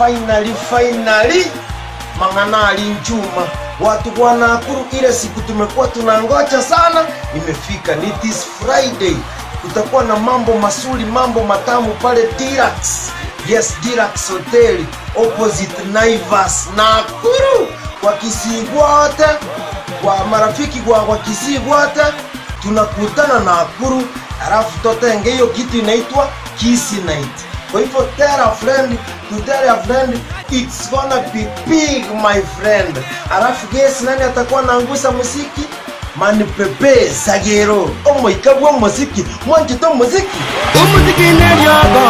Finally, finally mang'ana alinchuma watu wa Nakuru. Ile siku tumekuwa tunangoja sana imefika, ni this Friday. Kutakuwa na mambo masuri, mambo matamu pale Dirax. Yes, Dirax Hotel opposite Naivas Nakuru. Kwa Kisii wote, kwa marafiki kwa Kisii wote tunakutana Nakuru, alafu totenge hiyo kitu inaitwa Kisii Night. Kwa hivyo tell a friend to tell a friend, it's gonna be big my friend. Alafu guess nani atakuwa anaangusa muziki? Mani Pepe Sagero. Omoikabwa muziki, mwanjito muziki. Umuziki neryogo.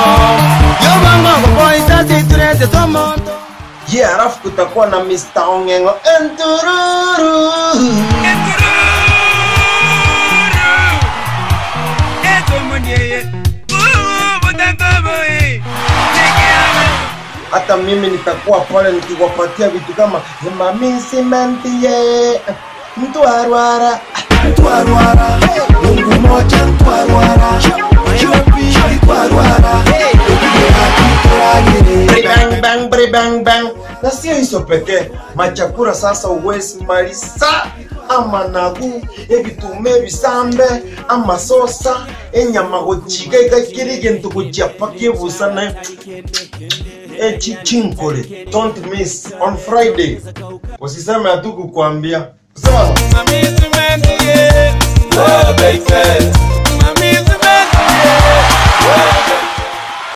Yobango boys asitureze tomonto. Yeah, alafu kutakuwa na Mr. Ongengo Entururu. Hata mimi nitakuwa pale nikiwapatia vitu kama mami simenti ye mtu arwara mtu arwara Mungu moja mtu arwara mtu arwara bang bang bang bang bang. Na sio hizo pekee, machakura sasa uwezi malisa ama nagu ebitume bisambe ama sosa enyama gochiga ikakirige ntukuchia kebusana echichinkole. Don't miss on Friday. Usiseme hatukukwambia. Sawa. Mami.